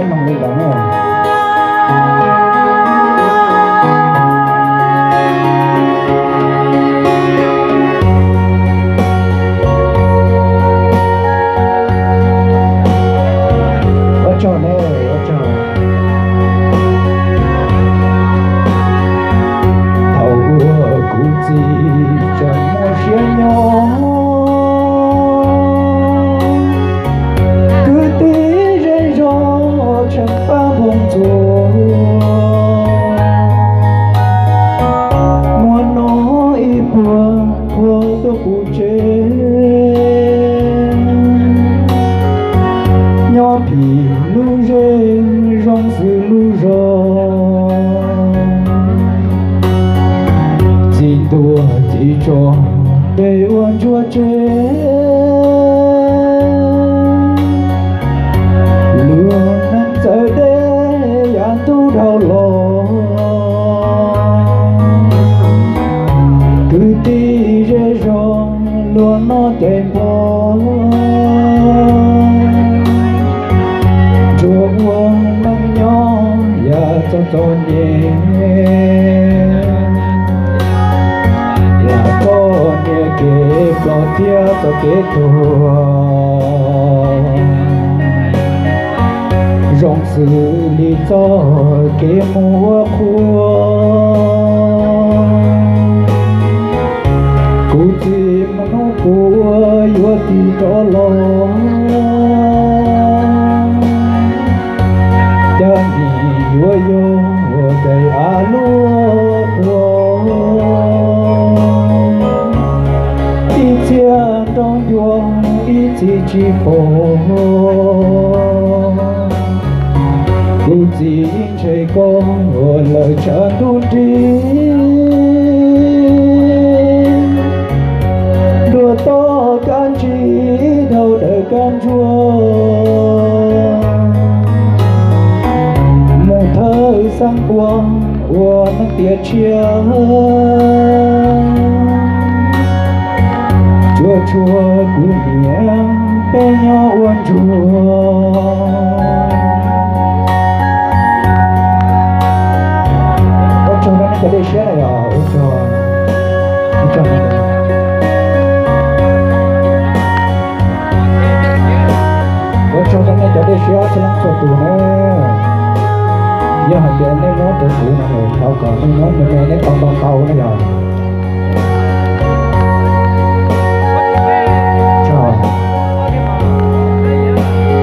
Mloog li ntawd na. Ua tsaug ne, ua tsaug. Thaum uas kuv txiv tseem muaj siab nyob, kwv tij zej zog tseem pab npog ntxuag, muaj no ib puag puag tuaj kuv tsev, nyob phim lub zej zoo xws lub zos. Txiv ntuag txiv tso peb ua ntsuag tsev, lub neej txawv deb yav ntuj dhau los, kwv tij zej zog luag noj caiv npog, ntsuag ua neej nyob yav txom txom nyem, lam txoj niag kev ploj thiab txoj kev tuag, zoo xws li txoj kev mus ua qhua. Kuv txiv mus hnub puas yuav tig rov los, cas nim yuav yog ua daim av luaj tuag, ib txhia nrog ncua ib txhia tsis pom. Kuv txiv ntshe koj lawm tshav ntuj nrig, nruab toj kab ntsig dhau daws kab ntsuag, mus thawj xeeb ua ua neeg tiav tshiab, tsuas tshuav kuv niam peb nyob ua ntsuag. Ua tsaug rau nej cov dej siab na yom, ua tsaug, ua tsaug, ua tsaug rau nej cov dej siab txhua leej txhua tus na. Yog hais tias nej muab rau kuv no, thov kom nej muab me me neb tau ntau ntau na yom. Ua tsaug,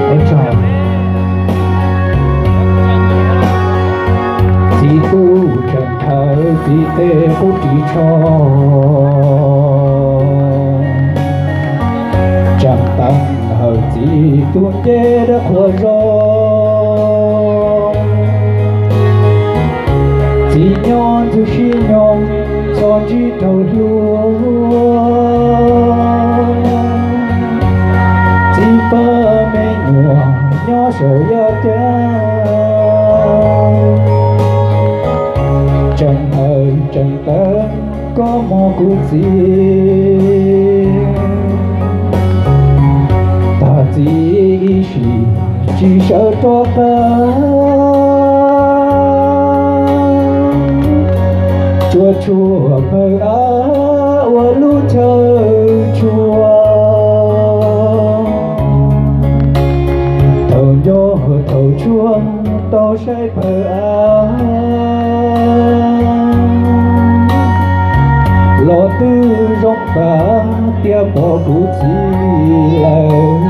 ua tsaug. Txiv tub tseem dhawv txiv tej qub ris tsho, tseem teev hawm txiv tub ncej dawb qhuav zog. Txiv nyob ntxwg sib nyob txog ntsib raug hlua, txiv pab me nyuam nyob saum yaj ceeb, tseem hawm tseem teev koj mog kuv txiv. Tag txiv ib sim tsis sawv rov qab, tsuas tshuav pawg av ua lub chaw tshua. Thaum nco thaum tshuav tau saib pawg av, los twb zoo tas tias pom kuv txiv lawm.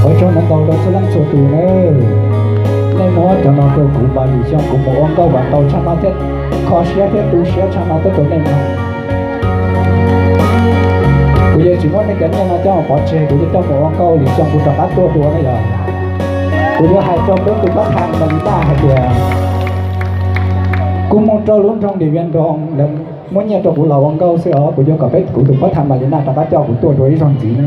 Ua tsaug ntau ntau rau txhua leej txhua tus nawb. Nej muab cov no rau kuv mas lwm xyoo kuv mus ua nkauj mas tau tshaj no thiab, kho siab thiab tu siab tshaj no tuaj rau nej mloog. Kuv yuav tsis muab nej cov nyiaj no coj mus pov tseg, kuv yuav coj mus ua nkauj lwm xyoo kuv rov qab tuaj dua na yom. Kuv yuav hais rau peb tus pab tham Malina hais tias kuv mus rau lub nroog Điện Biên Đông lawv muab nyiaj rau kuv los ua nkauj xwb os, kuv yuav kom peb kuv tus pab tham Malina rov qab coj kuv tuaj dua ib zaug ntxiv na.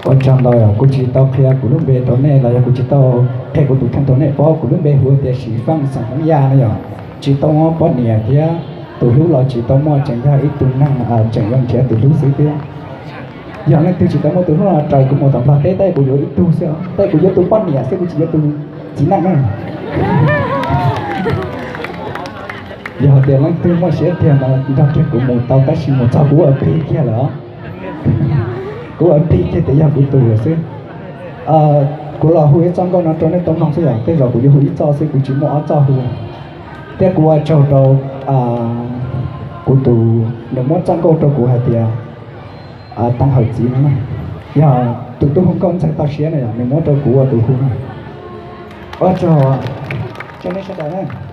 Ua tsaug ntau, kuv tsis tau qhia kuv lub npe rau nej los yog kuv tsis tau qhia kuv tus kheej rau nej paub, kuv lub npe hu tias Sim Feej xeem Hmoob Yaj na yom. Tsis tau muaj poj niam thiab tus hlub los tsis tau muaj, tseem yog ib tug neeg tseem yuav nrhiav tus hlub xwb thiab. Yog leej twg tsis tau muaj tus hlub no raws kuv mus tom Nplog teb, tab kuv yuav ib tug xwb, tab kuv yuav tus poj niam xwb, kuv tsis yuav tus txiv neej na. Yog hais tias leej twg muaj siab tiag no nrog kiag kuv mus tau, tab sis mus txog kuv ua plig kiag lawm. Kuv ua plig kiag tias yog kuv tus lawm xwb. Kuv los hu ib txoj nkauj no rau nej tau mloog xwb yom, tej zaum kuv yuav hu ib txoj xwb, kuv tsis muaj ob txoj hu. Thiab kuv ua tsaug rau kuv tus, nws muab txoj nkauj rau kuv hais tias Tau Hawm Txiv no na, yog tus tub hu nkauj ntxawg toj siab na, yog nws muab rau kuv ua tus hu na. Ua tsaug, tsaug nej sawv daws na.